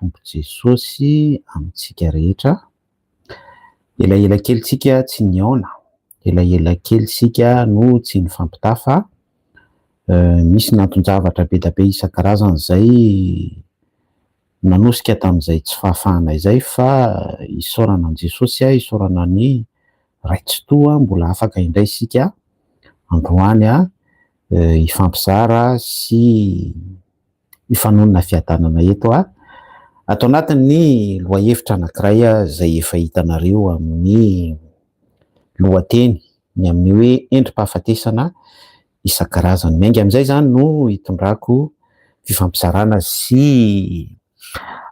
Tompo Jesosy amintsika rehetra. Elaela kely tsika tsy nihaona, elaela kely tsika no tsy nifampitafa. Misy ny anton-javatra be dia be isan-karazany izay nanosika tamin'izay tsy fahafahana izay fa isaorana an'i Jesosy, isaorana ny Ray Tsitoha mbola afaka indray isika androany hifampizara sy hifanonona fiadanana eto ato anatin'ny lohahevitra anankiray izay efa hitanareo amin'ny lohateny ny amin'ny hoe endri-pahafatesana isan-karazany. Miainga amin'izay izany no hitondrako fifampizarana sy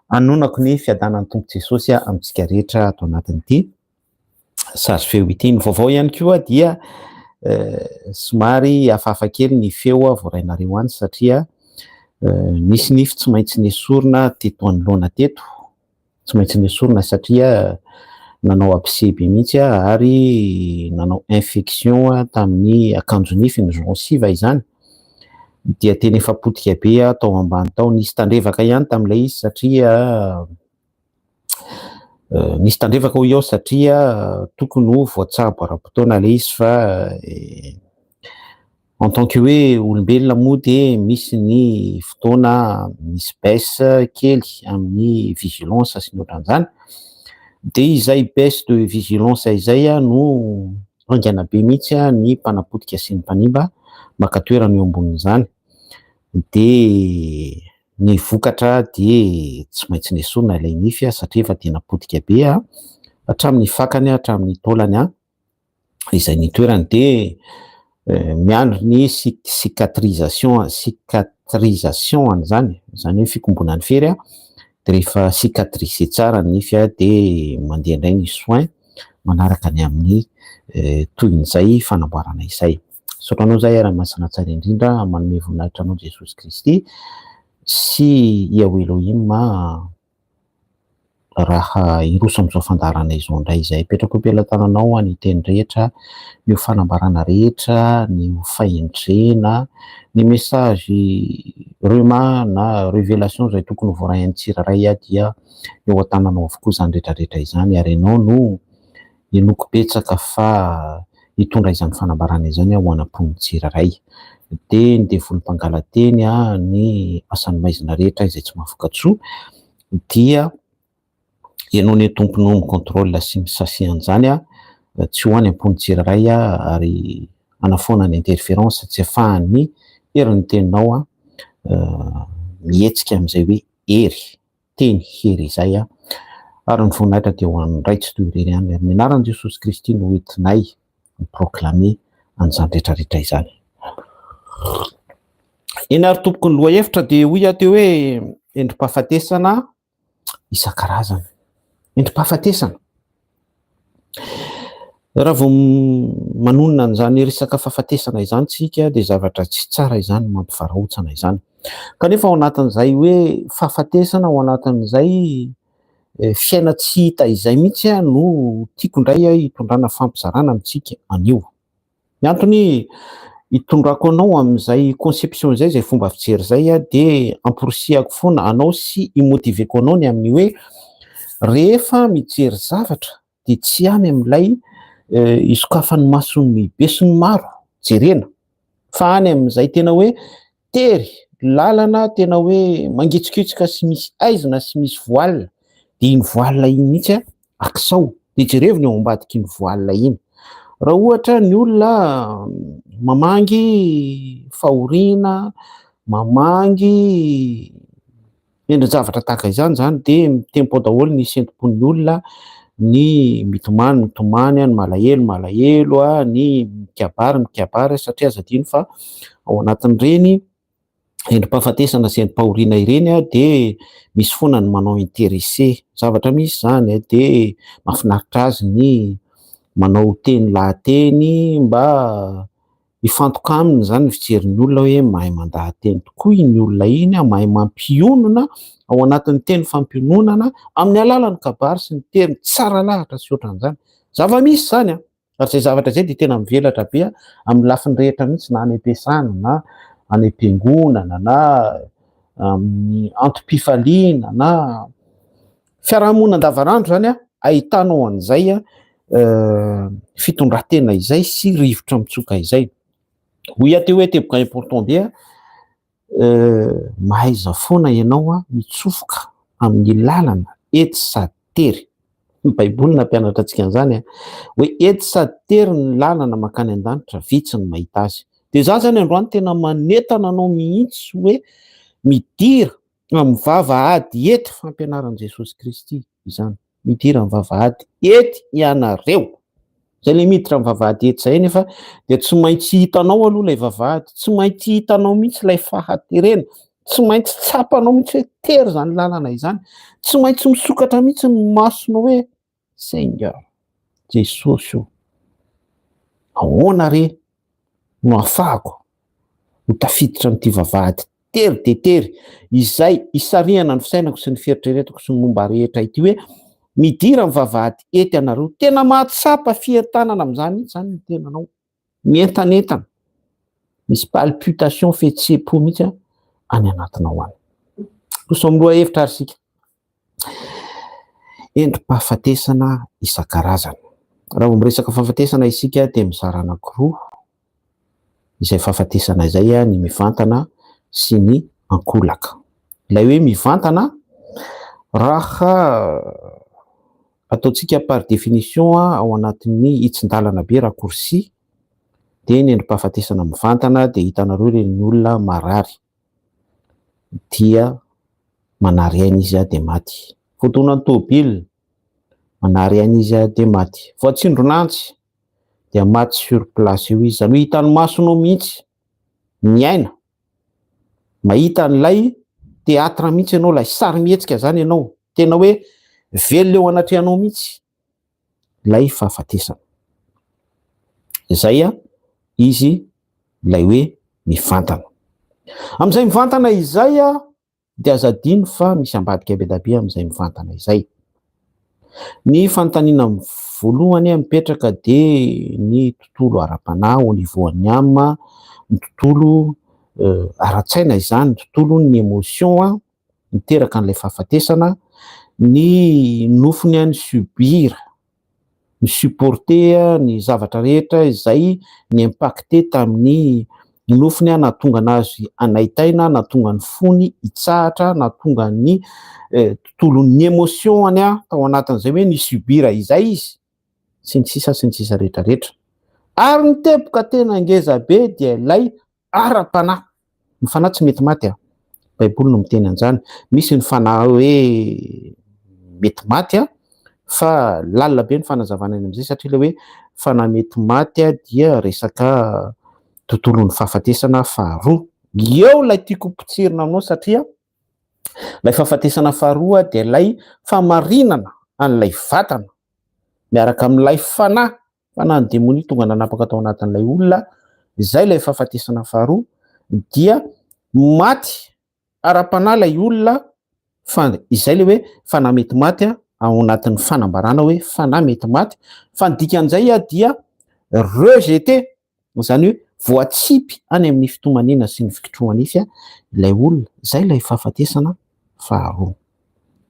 hanonako ny fiadanan'ny Tompo Jesosy amintsika rehetra ato anatin'ity sary feo ity. Ny vaovao ihany koa dia somary hafahafa kely ny feo voarainareo any satria nisy nify tsy maintsy nesorina teto anoloana teto, tsy maintsy nesorina satria nanao abcès be mihitsy ary nanao infection tamin'ny akanjo nify, ny gencive izany, dia tena efa potika be tao ambany tao. Nisy tandrevaka ihany tamin'ilay izy satria Nisy tandrevaka hoy aho satria tokony ho voatsabo ara-potoana ilay izy fa en tant que hoe olombelona moa dia misy ny fotoana misy baisse kely amin'ny vigilance sy ny ohatran'izany, dia izay baisse de vigilance izay no haingana be mihitsy ny mpanapotika sy ny mpanimba maka toerana eo ambonin'izany, dia Ny vokatra dia tsy maintsy nesorina ilay nify satria efa tena potika be hatramin'ny fakany hatramin'ny taolany izay nitoerany dia miandry ny cicatrisation cicatrisation an'izany, izany hoe fikombonan'ny fery dia rehefa cicatrisé tsara ny nify dia mandeha indray ny soin manaraka ny amin'ny tohin'izay fanamboarana izay. Misaotra anao izahay ary masina tsara indrindra manome voninahitra anao Jesosy Kristy sy Yahweh Elohim raha hiroso amin'izao fandaharana izao indray izay. Apetrako am-pelatananao ny teny rehetra, ny ho fanambarana rehetra, ny ho fahendrena, ny message rhema na révélation izay tokony ho voarain'ny tsirairay dia eo an-tananao avokoa izany rehetra rehetra izany ary ianao no Inoako betsaka fa hitondra izany fanambarana izany ho an'ampon'ny tsirairay. Dia ny devoly mpangala-teny, ny asan'ny maizina rehetra izay tsy mahavoka-tsoa dia ianao anie Tompo no mi-contrôle sy mi-sasser an'izany tsy ho any am-pon'ny tsirairay ary hanafoana ny interférence tsy afahan'ny herin'ny teninao mihetsika amin'izay hoe hery. teny hery izay aho, ary ny voninahitra dia ho an'ny Ray Tsitoha irery ihany, ary ny anaran'i Jesosy Kristy no entinay mi-proclamer an'izany rehetra rehetra izany. Eny ary tompoko ny lohahevitra dia hoy aho teo hoe endri-pahafatesana isan-karazany. Endri-pahafatesana. Raha vao manonona an'izany resaka fahafatesana izany tsika dia zavatra tsy tsara izany, mampivarahontsana izany. Kanefa ao anatin'izay hoe fahafatesana, ao anatin'izay fiaina tsy hita izay mihitsy no tiako indray hitondrana fampizarana amintsika anio. Ny antony hitondrako anao amin'izay conception izay, izay fomba fijery izay dia amporisihako foana anao sy hi-motiver-ko anao ny amin'ny hoe rehefa mijery zavatra dia tsy any amin'ilay isokafan'ny mason'ny besinimaro jerena fa any amin'izay tena hoe tery lalana tena hoe mangitsokitsoka sy misy aizina sy misy voile dia iny voile iny mihitsy akisao dia jerevo ny ao ambadik'iny voile iny. Raha ohatra ny olona mamangy fahoriana, mamangy Endri-javatra tahaka izany izany dia mitempo ao daholo ny sentom-pon'ny olona, ny mitomany mitomany, ny malahelo malahelo, ny mikabary mikabary satria aza adino fa ao anatin'ireny endri-pahafatesana sy endri-pahoriana ireny dia misy foana ny manao intéressé, zavatra misy izany dia mahafinaritra azy ny manao teny lahateny mba Hifantoka aminy izany ny fijerin'ny olona hoe mahay mandaha-teny tokoa iny olona iny, mahay mampionona ao anatin'ny teny fampiononana amin'ny alalan'ny kabary sy ny teny tsara lahatra sy ohatran'izany. Zava-misy izany an! Ary izay zavatra izay dia tena mivelatra be amin'ny lafiny rehetra mihitsy na any am-piasana na any am-piangonana na amin'ny antom-pifaliana na. Fiarahamonina andavanandro zany ahitanao an'izay fitondran-tena izay sy rivotra mitsoka izay. Hoy aho teo hoe teboka important be, mahaiza foana ianao mitsofoka amin'ny lalana ety sady tery. Ny Baiboly nampianatra antsika an'izany hoe ety sady tery ny lalana mankany an-danitra, vitsy ny mahita azy. Dia izaho izany androany tena manentana anao mihitsy hoe midira amin'ny vavahady ety, fampianaran'i Jesosy Kristy izany. Midira amin'ny vavahady ety ianareo. Izay ilay miditra amin'ny vavahady ety izay anefa dia tsy maintsy hitanao aloha ilay vavahady, tsy maintsy hitanao mihitsy ilay fahaterena, tsy maintsy tsapanao mihitsy hoe tery izany lalana izany, tsy maintsy misokatra mihitsy ny masonao hoe Seigneur, Jesosy ô, ahoana re no ahafahako ho tafiditra amin'ity vavahady tery dia tery izay isarihana ny fisainako sy ny fieritreretako sy ny momba rehetra ity hoe midira amin'ny vavahady ety ianareo. Tena mahatsapa fientanana amin'izany mihitsy izany ny tenanao. Mientanentana. Misy palpitation fihetseham-po mihitsy any anatinao any. Roso amin'ny lohahevitra ary isika. Endri-pahafatesana isan-karazany. Raha vao miresaka fahafatesana isika dia mizara anankiroa izay fahafatesana izay, ny mivantana sy ny ankolaka. Ilay hoe mivantana, raha ataontsika par définition ao anatin'ny hitsin-dalana be raccourci, dia ny endri-pahafatesana mivantana dia hitanareo ireny olona marary dia manary aina izy dia maty. Voadonan'ny tôbila, manary aina izy dia maty. Voatsindron'antsy dia maty sur place eo izy. Izany hoe hitan'ny masonao mihitsy ny aina. Mahita an'ilay théâtre mihitsy ianao, ilay sarimihetsika izany ianao. Tena hoe velona eo anatrehanao mihitsy ilay fahafatesana. Izay izy ilay hoe mivantana. Amin'izay mivantana izay dia aza adino fa misy ambadika be dia be amin'izay mivantana izay. Ny fanontaniana voalohany mipetraka dia ny tontolo ara-panahy au niveau an'ny âme, ny tontolo ara-tsaina izany, ny tontolon'ny émotion miteraka an'ilay fahafatesana, ny nofony ni-subir, ni-supporter ny zavatra rehetra izay ni-impacter tamin'ny nofony nahatonga anazy hanaitaina, nahatonga ny fony hitsahatra, nahatonga ny tontolon'ny émotion-ny tao anatin'izay hoe ni-subir izay izy, sy ny sisa sy ny sisa rehetra rehetra. Ary ny teboka tena ngeza be dia ilay ara-panahy. Ny fanahy tsy mety maty a. Baiboly no miteny an'izany. Misy ny fanahy hoe mety maty a, fa lalina be ny fanazavana any amin'izay satria ilay hoe fanahy mety maty a dia resaka tontolon'ny fahafatesana faharoa. Eo ilay tiako potsirina aminao satria ilay fahafatesana faharoa dia ilay famarinana an'ilay vatana miaraka amin'ilay fanahy. Fa na ny demonia tonga nanapaka tao anatin'ilay olona, izay ilay fahafatesana faharoa, dia maty ara-panahy ilay olona, fa izay ilay hoe fanahy mety maty ao anatin'ny fanambarana hoe fanahy mety maty, fa ny dikan'izay dia rejeté, izany hoe voatsipy any amin'ny fitomaniana sy ny fikitroha-nify ilay olona, izay ilay fahafatesana faharoa.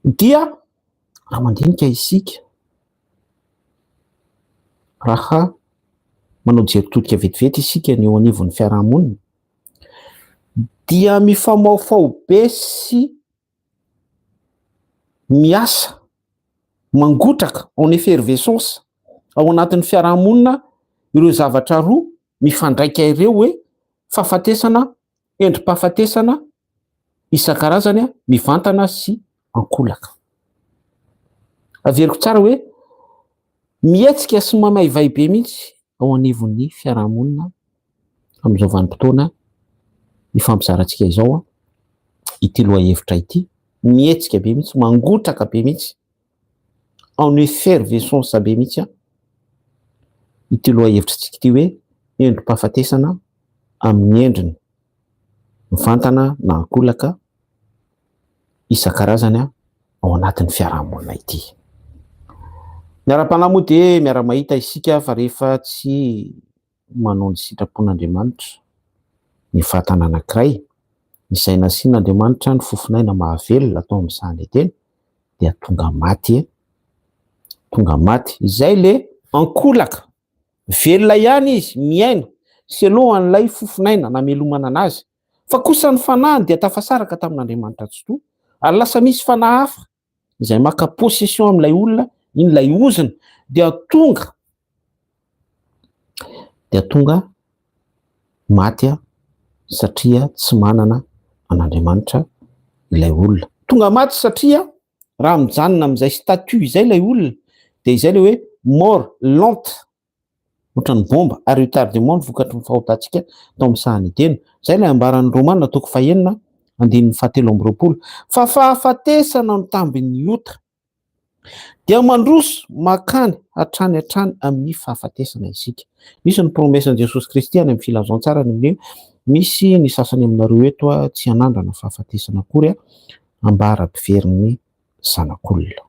Dia raha mandinika isika, Raha manao jery todika vetivety isika ny eo anivon'ny fiarahamonina dia mifamaofao be sy miasa mangotraka en effervescence ao anatin'ny fiarahamonina ireo zavatra roa mifandraika ireo hoe fahafatesana, endri-pahafatesana isan-karazany mivantana sy ankolaka. Averiko tsara hoe mihetsika sy mamaivay be mihitsy ao anivon'ny fiarahamonina amin'izao vanim-potoana ifampizarantsika izao ity lohahevitra ity. Mihetsika be mihitsy, mangotraka be mihitsy, en effervescence be mihitsy ity lohahevitritsika ity hoe endri-pahafatesana amin'ny endriny mivantana na ankolaka isan-karazany ao anatin'ny fiarahamonina ity. Ny ara-panahy moa dia miara-mahita isika fa rehefa tsy manao ny sitrapon'Andriamanitra ny vatana anankiray, izay nasian'Andriamanitra ny fofon'aina mahavelona tao amin'ny sahan'ny Edena, dia tonga maty e, tonga maty. Izay le ankolaka, velona ihany izy, miaina, selon an'ilay fofon'aina namelomana anazy, fa kosa ny fanahiny dia tafasaraka tamin'Andriamanitra Tsitoha, ary lasa misy fanahy hafa izay maka possession amin'ilay olona, iny ilay ozona, dia tonga, dia tonga maty satria tsy manana an'Andriamanitra ilay olona. Tonga maty satria raha mijanona amin'izay statut izay ilay olona dia izay ilay hoe mort lente, ohatran'ny bomba à retardement ny vokatry ny fahotantsika tao amin'ny sahan'i Edena. Izay ilay ambaran'ny Romana toko fahenina andininy fahatelo amby 20 fa fahafatesana no tambin'ny ota. Dia mandroso mankany hatrany hatrany amin'ny fahafatesana isika. Misy ny promesse-n'i Jesosy Kristy any amin'ny filazantsara ny hoe misy ny sasany aminareo eto tsy hanandrana fahafatesana akory ambara-piverin'ny zanak'olona.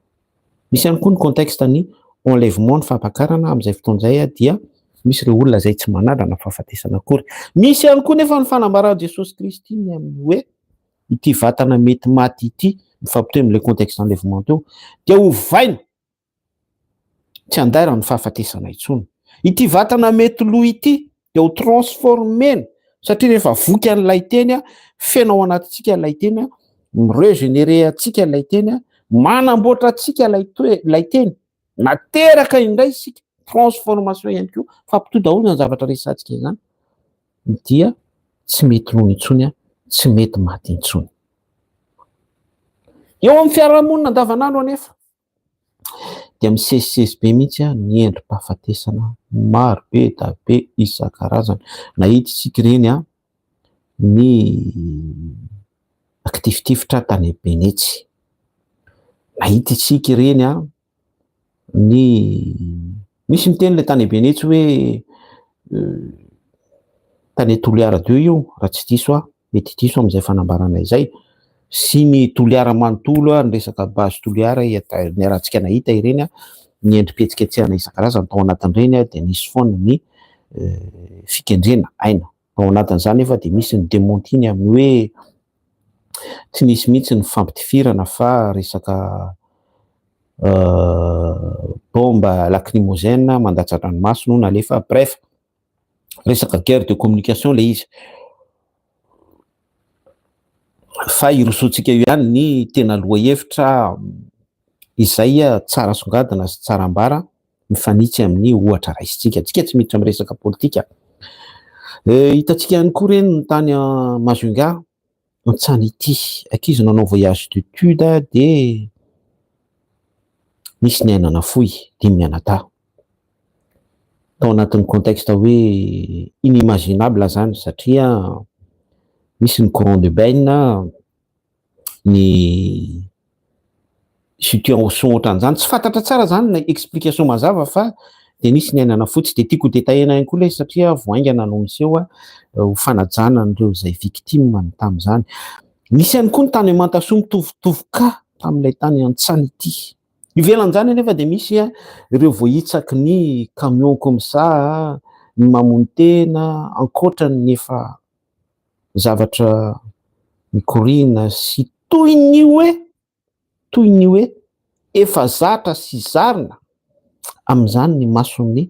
Misy ihany koa ny contexte ny enlèvement ny fampakarana amin'izay fotoana izay dia misy ireo olona izay tsy manandrana fahafatesana akory. Misy ihany koa nefa ny fanambaran'i Jesosy Kristy ny amin'ny hoe ity vatana mety maty ity, mifampitohy amin'ilay contexte enlèvement teo, dia hovaina tsy handairan'ny fahafatesana intsony. Ity vatana mety lo ity dia ho transformena satria rehefa voky an'ilay teny, feno ao anatintsika ilay teny, mi-régénérer antsika ilay teny, manamboatra antsika ilay toe, ilay teny, nateraka indray isika, transformation ihany koa, fampitohy daholo izany zavatra resahantsika izany, dia tsy mety lo intsony, tsy mety maty intsony. Eo amin'ny fiarahamonina andavanandro anefa dia misesisesy be mihitsy ny endri-pahafatesana maro be da be isan-karazany. Nahita isika ireny ny kitifitifitra tany Benetsy. Nahita isika ireny ny misy miteny ilay tany Benetsy hoe tany Toliara deux io raha tsy diso aho. Mety diso amin'izay fanambarana izay sy ny Toliara manontolo, ny resaka base Toliara niarahantsika nahita ireny, ny endri-pihetsiketsehana isan-karazany tao anatin'ireny dia nisy foana ny fikendrena aina. Ao anatin'izany nefa dia misy ny démenti ny amin'ny hoe tsy nisy mihitsy ny fampitifirana fa resaka bombe lacrymogène mandatsa-dranomaso no nalefa. Bref, resaka guerre de communication ilay izy. Fa hirosoantsika eo ihany ny tena lohahevitra izay tsara songadina sy tsara ambara mifanitsy amin'ny ohatra raisintsika. Tsika tsy miditra amin'ny resaka politika. Hitantsika ihany koa ireny ny tany Majunga, Antsanity, ankizy nanao voyage d'étude dia nisy ny aina nafoy, dimy mianadahy. Tao anatin'ny contexte hoe inimaginable zany satria misy ny courant de bain, ny situation ohatran'izany, tsy fantatra tsara zany na explication mazava fa dia nisy ny aina nafoy, tsy dia tiako ho détaillena ihany koa ilay izy satria vao haingana no niseho ho fanajana an'ireo izay victime ny tamin'izany. Nisy ihany koa ny tany Mantasoa mitovitovy cas tamin'ilay tany Antsanity. Ivelan'izany anefa dia misy ireo voahitsaky ny camion comme ça, ny mamono tena, ankoatra ny efa zavatra mikoriana sy toy ny hoe toy ny hoe efa zatra sy zarina amin'izany ny mason'ny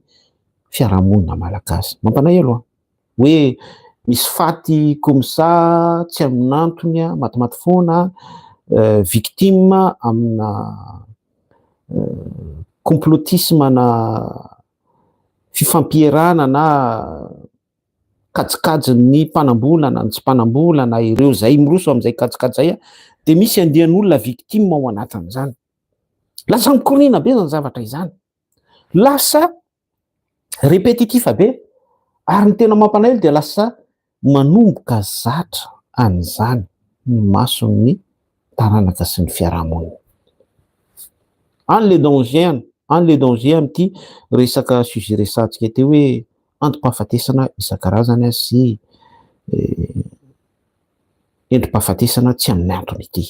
fiarahamonina malagasy. Mampalahelo an! Hoe misy faty comme ça tsy amin'antony, matimaty foana, victime amina complotisme na fifampierana na kajikajin'ny mpanambola na ny tsy mpanambola na ireo izay miroso amin'izay kajikajy izay dia misy andian'olona victime ao anatin'izany. Lasa mikoriana be izany zavatra izany. Lasa répétitif be ary ny tena mampalahelo dia lasa manomboka zatra an'izany ny mason'ny taranaka sy ny fiarahamonina. Any le danger any, any le danger amin'ity resaka sujet resahantsika ity hoe antom-pahafatesana isan-karazany sy endri-pahafatesana tsy amin'ny antony ity.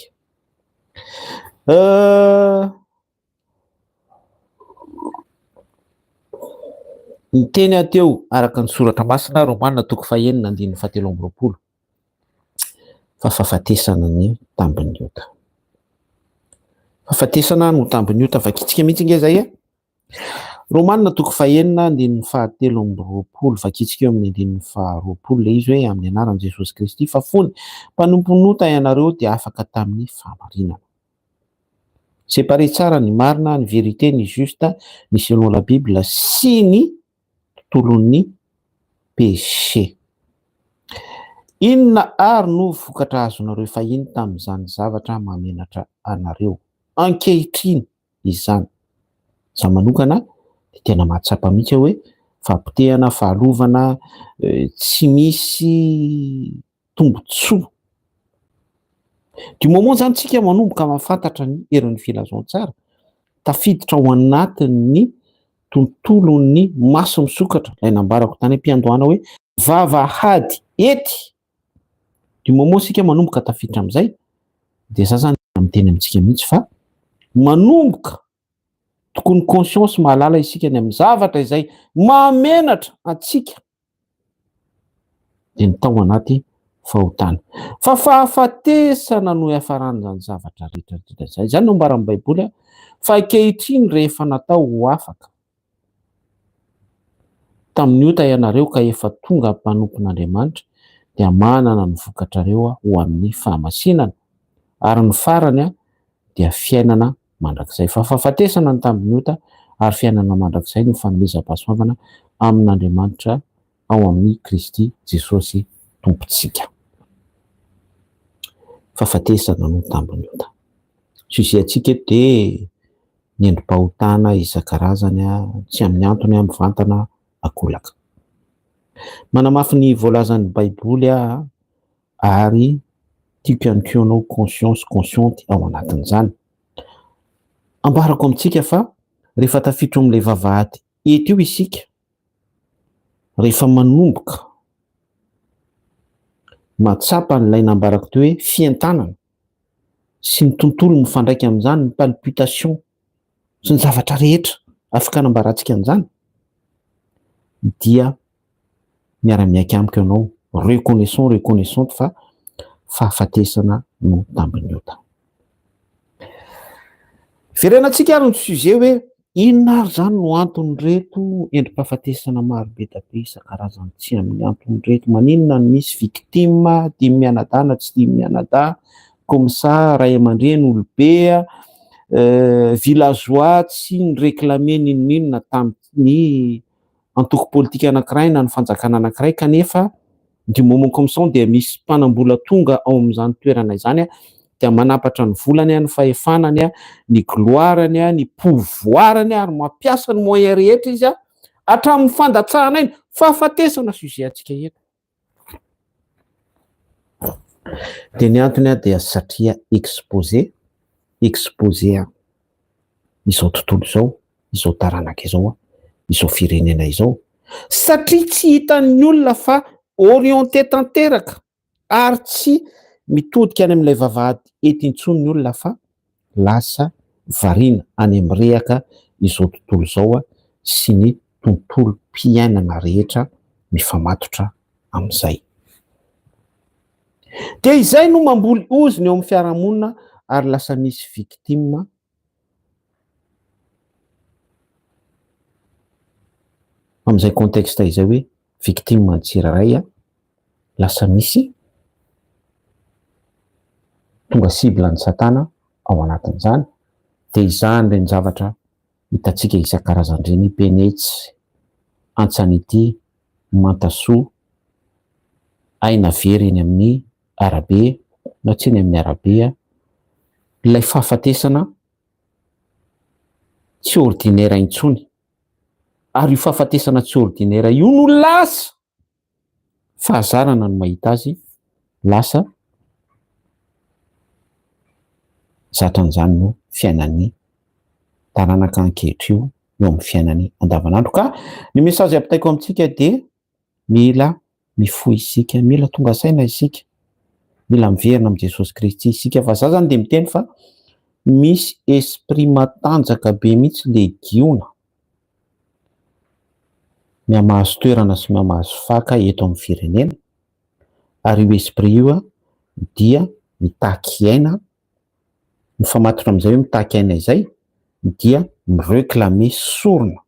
Niteny aho teo araka ny soratra masina Romana toko fahenina andininy fahatelo amby 20 fa fahafatesana ny tambin'ny ota. Fahafatesana no tambin'ny ota. Vakintsika mihitsy nge zay e. Romanina toko fahenina andininy fahatelo amby 20, vakintsika eo amin'ny andininy faharoapolo ilay izy hoe amin'ny anaran'i Jesosy Kristy fa fony mpanompon'ota ianareo dia afaka tamin'ny fahamarinana. Séparer tsara ny marina, ny vérité, ny juste, ny selon la Bible sy ny tontolon'ny péché. Inona ary no vokatra azonareo fahiny tamin'izany zavatra mahamenatra anareo ankehitriny izany? Za manokana dia tena mahatsapa mihitsy aho hoe fahapotehana, fahalovana, tsy misy tombontsoa. Du moment zany tsika manomboka mahafantatra ny herin'ny filazantsara, tafiditra ao anatin'ny tontolon'ny maso misokatra, ilay nambarako tany am-piandohana hoe vavahady ety. Du moment sika manomboka tafiditra amin'izay, dia za zany miteny amintsika mihitsy fa manomboka tokony conscience mahalala isika ny amin'ny zavatra izay mahamenatra antsika dia ny tao anaty fahotana. Fa fahafatesana no iafaran'izany zavatra rehetra rehetra izay. Izany no ambaran'ny Baiboly fa ankehitriny rehefa natao ho afaka tamin'ny ota ianareo ka efa tonga mpanompon'Andriamanitra dia manana ny vokatrareo ho amin'ny fahamasinana ary ny farany dia fiainana mandrakizay. Fa fahafatesana ny tambin'ny ota ary fiainana mandrakizay no fanomezam-pahasoavana amin'Andriamanitra ao amin'i Kristy Jesosy Tompontsika. Fahafatesana no tambin'ny ota. Sujet antsika eto dia ny endri-pahotana isan-karazany, tsy amin'ny antony mivantana akolaka. Manamafy ny voalazan'ny Baiboly aho ary tiako ihany koa ianao conscience consciente ao anatin'izany. Ambarako amintsika fa rehefa tafiditra ao amin'ilay vavahady eto io isika, rehefa manomboka mahatsapa an'ilay nambarako teo hoe fientanana sy ny tontolo mifandraika amin'izany, ny palpitation sy ny zavatra rehetra afaka anambarantsika an'izany, dia miara-miaiky amiko ianao, reconnaissant, reconnaissante fa fahafatesana no tambin'ny ota. Verenantsika ary ny sujet hoe inona ary izany no anton'ireto endri-pahafatesana maro be da be isan-karazany tsy amin'ny anton'ireto, maninona no misy victime dimy mianadahy na tsy dimy mianadahy, comme ça ray aman-dreny olobe, villageois tsy ni-réclamer n'inon'inona tamin'ny antoko politika anankiray na ny fanjakana anankiray kanefa du moment comme ça dia misy mpanambola tonga ao amin'izany toerana izany dia manampatra ny volany, ny fahefanany, ny gloire-ny, ny pouvoir-ny ary mampiasa ny moyen rehetra izy hatramin'ny fandatsahana aina, fahafatesana sujet antsika eto. Dia ny antony dia satria exposé, exposé izao tontolo izao, izao taranaka izao, izao firenena izao, satria tsy hitan'ny olona fa orienté tanteraka ary tsy mitodika any amin'ilay vavahady ety intsony ny olona fa lasa variana any amin'ny rehaka izao tontolo izao sy ny tontolom-piainana rehetra mifamatotra amin'izay. Dia izay no mamboly ozona eo amin'ny fiarahamonina ary lasa misy victime amin'izay contexte izay hoe victime ny tsirairay, lasa misy tonga cible an'i satana ao anatin'izany, dia izany ireny zavatra hitantsika isan-karazany ireny, Penetsy, Antsanity, Mantasoa, aina very eny amin'ny arabe na tsy eny amin'ny arabe, ilay fahafatesana tsy ordinaire intsony, ary io fahafatesana tsy ordinaire io no lasa fahazarana no mahita azy lasa zatra an'izany no fiainan'ny taranaka ankehitrio eo amin'ny fiainany andavanandro. Ka ny message ampitaiko amintsika dia mila mifoha isika, mila tonga saina isika, mila miverina amin'i Jesosy Kristy isika. Fa za zany dia miteny fa misy esprit matanjaka be mihitsy legiona mihamahazo toerana sy mihamahazo faka eto amin'ny firenena, ary io esprit io dia mitaky aina. Mifamatotra amin'izay hoe mitaky aina izay dia mi-reclamer sorona.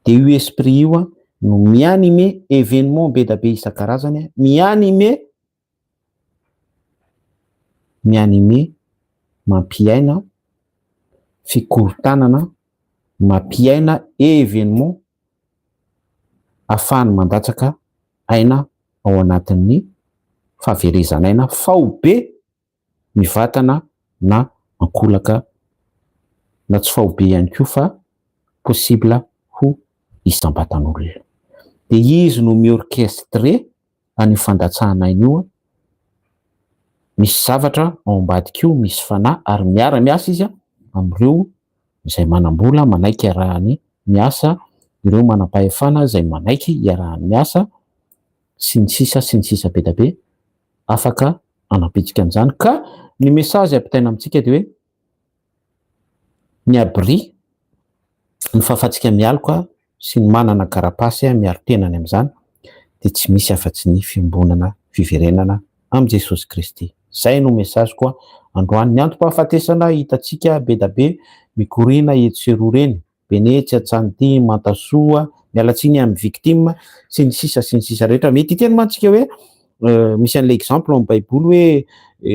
Dia io esprit io no mi-animer événement be da be isan-karazany, mi-animer mi-animer mampiaina fikorontanana, mampiaina événement ahafahany mandatsaka aina ao anatin'ny fahaverezan'aina faobe mivantana na ankolaka na tsy faobe ihany koa fa possible ho isam-batan'olona. Dia izy no mi-orchestrer an'io fandatsahana aina io, misy zavatra ao ambadika io, misy fanahy ary miara-miasa izy amin'ireo izay manam-bola manaiky iarahany miasa, ireo manam-pahefana izay manaiky iarahany miasa, sy ny sisa sy ny sisa be da be afaka hanampitsika an'izany. Ka ny message ampitaina amintsika dia hoe ny abri, ny fahafahantsika mialoka sy ny manana carapace miaro tenany amin'izany dia tsy misy afa-tsy ny fiombonana fiverenana amin'i Jesosy Kristy. Izay no message-ko androany. Ny antom-pahafatesana hitantsika be da be mikoriana etsy sy eroa ireny, Benetsy, Antsanity, Mantasoa, miala tsiny amin'ny victime, sy ny sisa sy ny sisa rehetra. Mety hiteny mantsy tsika hoe misy an'ilay exemple ao amin'ny baiboly hoe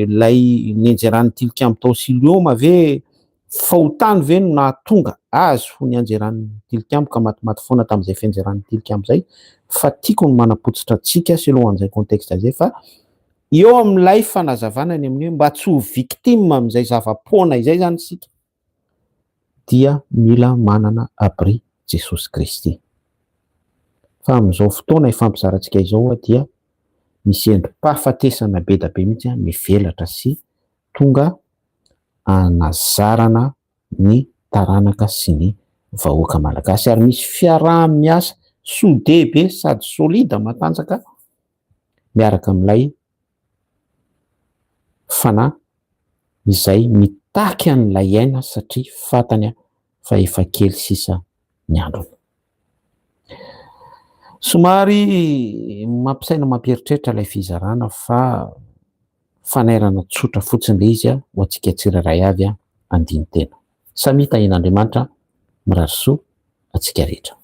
ilay nianjeran'ny tilikambo tao Siloama ve fahotany ve no nahatonga azy ho nianjeran'ny tilikambo ka matimaty foana tamin'izay fianjeran'ny tilikambo izay, fa tiako ny manapotsitra antsika selon an'izay contexte izay fa eo amin'ilay fanazavana ny amin'ny hoe mba tsy ho victime amin'izay zava-poana izay izany isika dia mila manana abri Jesosy Kristy. Fa amin'izao fotoana ifampizarantsika izao dia misy endri-pahafatesana be da be mihitsy mivelatra sy tonga anazarana ny taranaka sy ny vahoaka malagasy ary misy fiaraha-miasa soudé be sady solide matanjaka miaraka amin'ilay fanahy izay mitaky an'ilay aina satria fantany fa efa kely sisa ny androny. Somary mampisaina mampieritreritra ilay fizarana fa fanairana tsotra fotsiny ilay izy ho antsika tsirairay avy handini-tena. Samia tahian'Andriamanitra, mirary soa antsika rehetra.